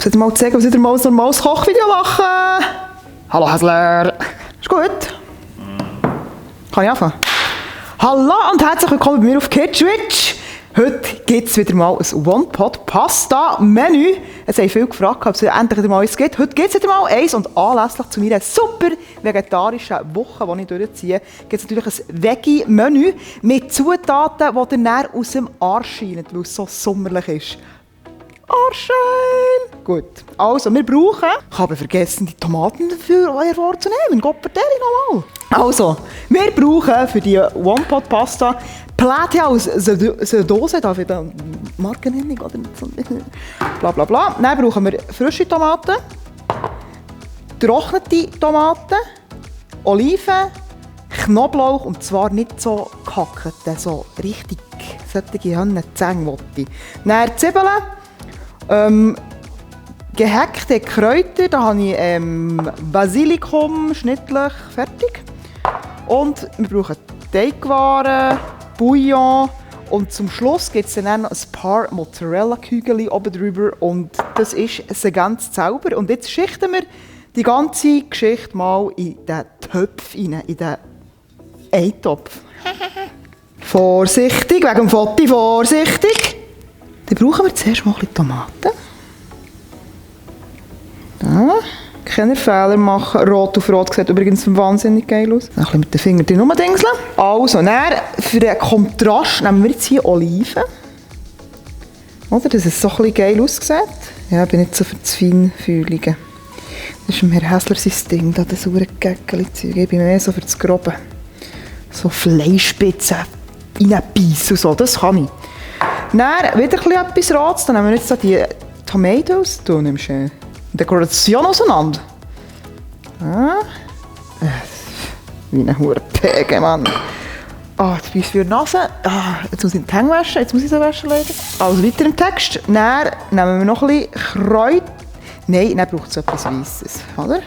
Soll ich mal zeigen, was ich mal ein normales Kochvideo mache? Hallo Häsler. Ist gut? Kann ich anfangen? Hallo und herzlich willkommen bei mir auf Kitschwitsch. Heute gibt es wieder mal ein One-Pot-Pasta-Menü. Es haben viele gefragt, ob es endlich wieder mal eins gibt. Heute gibt es wieder mal eins und anlässlich zu meiner super vegetarischen Woche, die ich durchziehe, gibt es natürlich ein Veggie-Menü mit Zutaten, die dir näher aus dem Arsch scheinen, weil es so sommerlich ist. Arschschein! Gut, also wir brauchen... Ich habe vergessen, die Tomaten dafür vorzunehmen. Gott vertelle nochmal. Also, wir brauchen für die One-Pot-Pasta Plättchen aus einer Dose. Darf ich da Markennennung oder bla bla bla. Dann brauchen wir frische Tomaten, getrocknete Tomaten, Oliven, Knoblauch und zwar nicht so gehackte, so richtig solche Hannenzähne. Dann Zwiebeln, gehackte Kräuter, da habe ich Basilikum, schnittlich, fertig. Und wir brauchen Teigwaren, Bouillon und zum Schluss gibt es dann noch ein paar Mozzarella-Kügel oben drüber und das ist ein ganz Zauber. Und jetzt schichten wir die ganze Geschichte mal in den Töpf rein, in den Eintopf. Vorsichtig, wegen dem Foto, vorsichtig. Dann brauchen wir zuerst mal ein bisschen Tomaten. Da. Keine Fehler machen. Rot auf Rot sieht übrigens wahnsinnig geil aus. Ein bisschen mit den Fingern drin rumdingseln. Also, dann für den Kontrast nehmen wir jetzt hier Oliven. Oder, dass es so ein bisschen geil aussieht. Ja, ich bin nicht so für das Feinfühlige. Das ist im Herr Häsler sein Ding, das saure Gäckeli-Zeug. Ich bin mehr so für das Grobe. So Fleischspitzen reinbeissen und so, das kann ich. Dann wieder etwas Rotes, dann nehmen wir jetzt so die Tomatoes. Du nimmst Dekoration auseinander. Ah. Wie eine Hurpege, Mann. Ah, jetzt beißt für die Nase. Ah, jetzt muss ich die Hänge waschen, jetzt muss ich sie waschen leider. Also weiter im Text. Dann nehmen wir noch ein bisschen Kräuter. Nein, dann braucht es etwas Weisses, oder?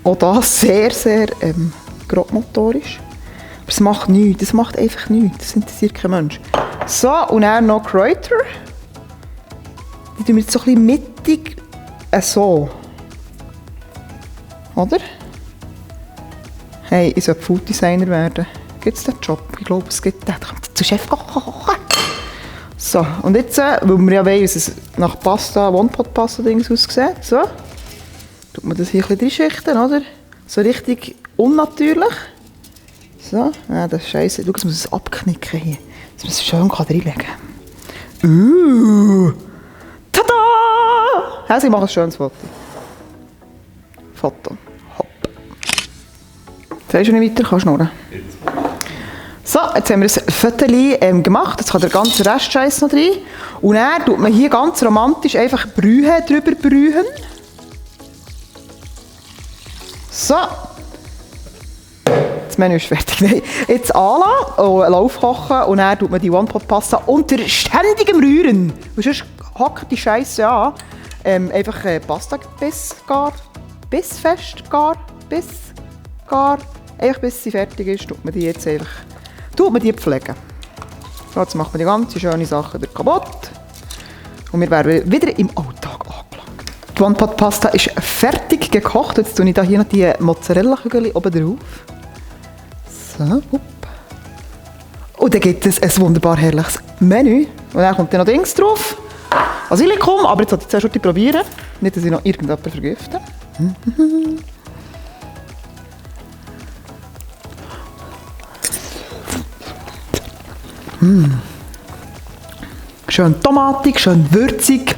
Auch das sehr, sehr grobmotorisch. Aber es macht nichts, das macht einfach nichts. Das interessiert kein Mensch. So, und dann noch Kräuter. Die tun wir jetzt so ein bisschen mittig so. Oder? Hey, ich soll Food Designer werden. Gibt es den Job? Ich glaube, es gibt den. Da kommt zu Chef kochen. So, und jetzt, weil wir ja wollen, wie es nach Pasta, One-Pot-Pasta-Dings aussieht, so, tut man das hier ein bisschen reinschichten, oder? So richtig unnatürlich. So, das ist scheiße. Schau, jetzt muss es abknicken hier. Jetzt muss es schön reinlegen. Tada! Also, ich mache ein schönes Foto. Foto. Hopp. Sagst du nicht weiter? Kannst du schnurren. So, jetzt haben wir ein Foto gemacht. Jetzt kann der ganze Restscheiß noch rein. Und dann tut man hier ganz romantisch einfach Brühe drüber brühen. So. Das Menü ist fertig. Nein. Jetzt anlassen, aufkochen und dann tut man die One-Pot-Pasta unter ständigem Rühren. Und sonst hackt die Scheiße an. Einfach Pasta bissfest, einfach bis sie fertig ist, tut man die jetzt einfach pflegen. So, jetzt macht man die ganze schöne Sache wieder kaputt. Und wir werden wieder im Alltag angelangt. Die One-Pot-Pasta ist fertig gekocht. Jetzt tue ich hier noch die Mozzarella-Kügel oben drauf. So, hopp. Und dann gibt es ein wunderbar herrliches Menü. Und dann kommt dann noch Dings drauf. Basilikum, aber jetzt sollte ich zuerst probieren. Nicht, dass ich noch irgendjemanden vergifte. Schön tomatig, schön würzig.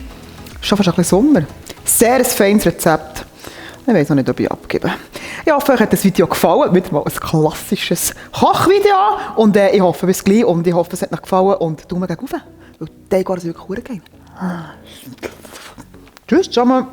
Schon fast ein bisschen Sommer. Sehr ein feines Rezept. Ich weiß noch nicht, ob ich abgebe. Ich hoffe, euch hat das Video gefallen. Wieder mal ein klassisches Kochvideo. Und ich hoffe, bis gleich. Und ich hoffe, es hat euch gefallen. Und Daumen gegen rauf. Weil die Teigwaren sind wirklich geil. Tschüss zusammen.